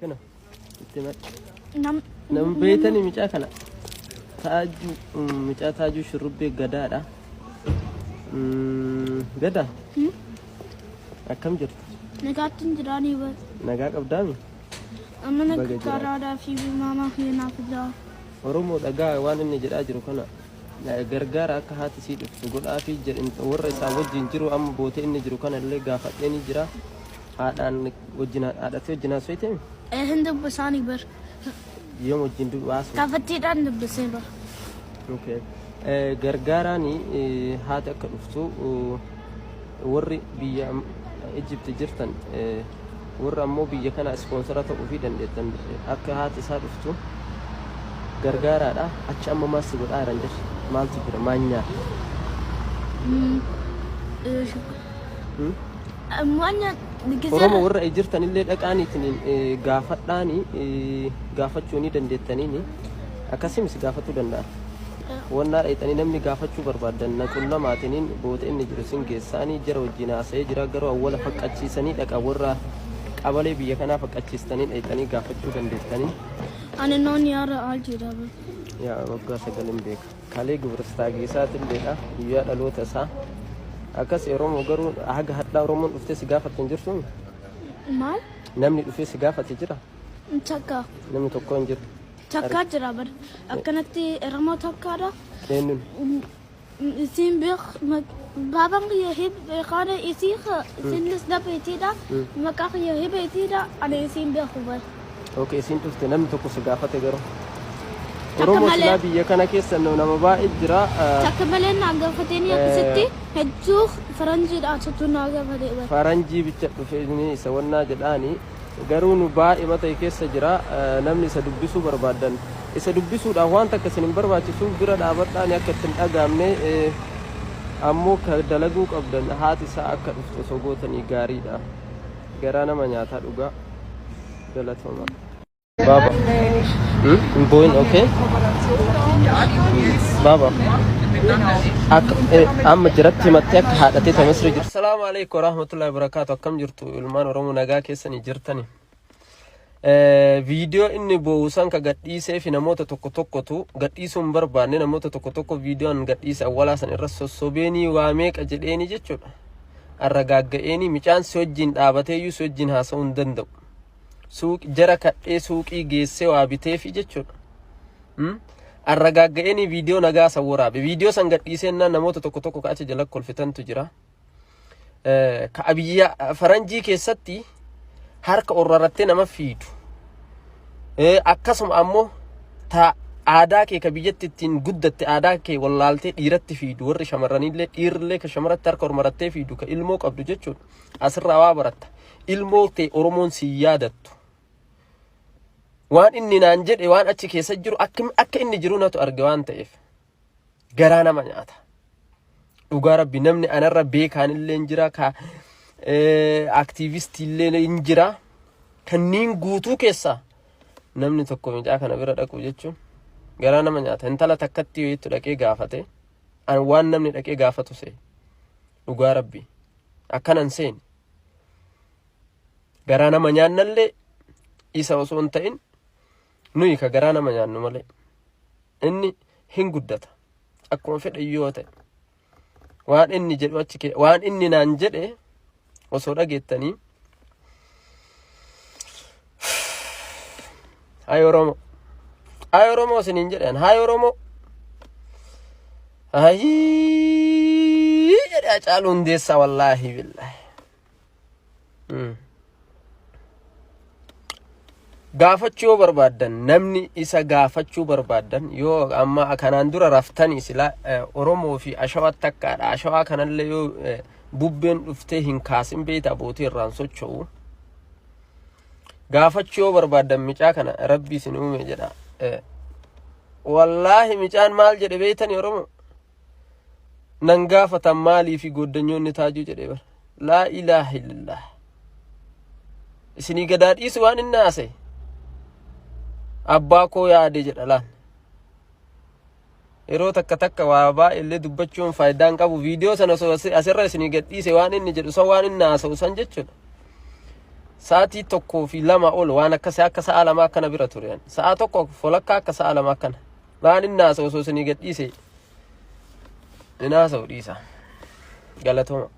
Kana itti madhi. Nam Nama beeytanii micaa kana taajuu micaa taajuu shurrubbee gadaadha. Gadaa akkam jirtu? Nagaatti hin jiraanii bar. Nagaa qabdaami? Amma Baga naga jiraate. karaadhaa fi maamaa kiyya naaf fidaa. Oromoo dhagaa waan inni jedhaa jiru kana gargaara akka haati sii dhuftu godhaafi jedhin warra isaa wajjin jiru amma bootee inni jiru kana illee gaafadhee ni jira. Haadhaan wajjin haadhatee wajjin haasofte Hin dubbisaanii bar. Yoom wajjin haasofte? Gaafattiidhaan dubbisee bar. Okay. Gargaaraan haati akka dhuftu warri biyya Egypt jirtan warra ammoo biyya kana ispoonsara ta'uu fi dandeettan akka haati isaa dhuftu gargaaraadha. Achi amma maal si godhaa jiran jirti? Maaltu jira? Maal nyaata? Hmm? Waan Oromoo warra jirtanillee dhaqaaniitiin gaafadhaani gaafachuu ni dandeettaniini akkasimis gaafachuu danda'a. Wannaa dhayxanii namni gaafachuu barbaaddan na qunnamaatiniin boota inni jiru sin geessaanii jara wajjin haasa'ee jira garuu awwala faqqachiisanii dhaqa warra qabalee biyya kanaa faqqachiistanii dhayxanii gaafachuu dandeettanii. Ani noon yaara al jira bar. Yaa waggaa sagalin beeka. Kalee gibiristaagiisaatilleedha guyyaa dhaloota isaa. Akkas Oromoo garuu haga hadhaa Oromoon dhuftee si gaafatte hin jirtu. Maal? Namni dhufee si gaafate jira? Takka. Namni tokko hin jiru. Takkaa jira bar. Akkanatti Oromoo takkaadha. Eenyuun? Isin beek baabaan kiyya beekaana isii isinis dhabeetiidha. Maqaa kiyya hibeetiidha. Ani isin beeku bar. Okay, isiin dhufte namni tokko si gaafate garuu. Takka Oromoo malee. silaa biyya kana keessa nama baay'ee jira. Takka malee naa gaafatanii akkasitti hedduu faranjiidha asattuu naa gaafatee bar. Faranjii bicha dhufe inni isa wannaa jedhaani garuu nu baay'ee mata keessa jira namni isa dubbisuu barbaadan isa dubbisuudhaaf waan takka isin hin barbaachisu bira dhaabadhaani akka ittiin dhagaamne ammoo ka dalaguu qabdan haati isaa akka dhuftu osoo gootanii gaariidha. Garaa nama nyaataa dhugaa galatooma. Baba. Hin boo'in, okay? Baba. Akka amma jiratti himattee akka haadhatee ta Misri jirtu. Assalaamu alaikum warahmatullahi wabarakatuh. Akkam jirtu ilmaan Oromoo nagaa keessanii jirtani? Viidiyoo inni boo'u san ka gadhiisee fi namoota tokko tokkotu gadhiisuu hin barbaanne namoota tokko tokko viidiyoon gadhiise awwalaa san irra sossobeenii waa meeqa jedheeni jechuudha. Arragaagga'eenii micaan si wajjin dhaabateeyyuu si wajjin haasa'uu hin danda'u. Suuq jara kadhee suuqii geessee waa biteefi jechuudha. Arragaagga'eenii viidiyoo nagaa san waraabe. Viidiyoo san gadhiisee namoota tokko tokko ka achi jala kolfitantu jira. Ka biyya faranjii keessatti harka orrarattee nama fiidu. Akkasuma ammoo ta aadaa kee ka biyyatti ittiin guddatte aadaa kee wallaaltee dhiiratti fiidu warri shamarraniillee dhiirrillee ka shamaratti harka ormarattee fiidu ka ilmoo qabdu jechuudha. Asirraa waa baratta. Ilmoo tee Oromoon si yaadattu. Waan inni naan jedhe waan achi keessa jiru akka inni jiru natu arge waan ta'eef garaa nama nyaata. Dhugaa rabbi namni anarra beekaan illee hin jira ka aktiivistii illee hin jira. Kanniin guutuu keessaa namni tokko mucaa kana bira dhaqu jechuun garaa nama nyaata. Intala takkatti wayiitu dhaqee gaafate. An waan namni dhaqee gaafatu see. Dhugaa rabbi akkanan seeni. Garaa nama nyaannallee isa osoo hin ta'in nuyi ka garaa nama nyaannu malee inni hin guddata akkuma fedhe yoo ta'e waan inni jedhu achi kee waan inni naan jedhe osoo dhageettanii hay Oromoo hay Oromoo isiniin jedhan hay Oromoo hayii jedhe Hacaaluu Hundeessaa wallaahi billaahi. Gaafachuu yoo barbaaddan namni isa gaafachuu barbaaddan yoo amma kanaan dura raftanii sila Oromoo fi ashawaa takkaadha. Ashawaa kanallee yoo bubbeen dhuftee hin kaasin beekta abbootii irraan socho'u. Gaafachuu yoo barbaaddan micaa kana rabbi isin uume jedha. Wallaahi micaan maal jedhe beektanii Oromoo? Nan gaafatan maalii fi gooddanyoonni taajuu jedhe bara. Laa ilaaha illallah. Isinii gadaa dhiisu waan inni haasa'e. Abbaa koo yaade jedha laal. Yeroo takka takka waa baay'eellee dubbachuun faayidaa hin qabu. Viidiyoo sana osoo asirra isinii gad dhiise waan inni jedhu san waan inni haasa'u san jechuudha. Sa'aatii 1 fi 2 ol waan akkasii, akka sa'a 2 akkana bira ture. Sa'a 1 folakka akka sa'a 2 akkana. Waan inni haasa'u osoo isinii gadhiise hin haasa'u, dhiisa. Galatooma.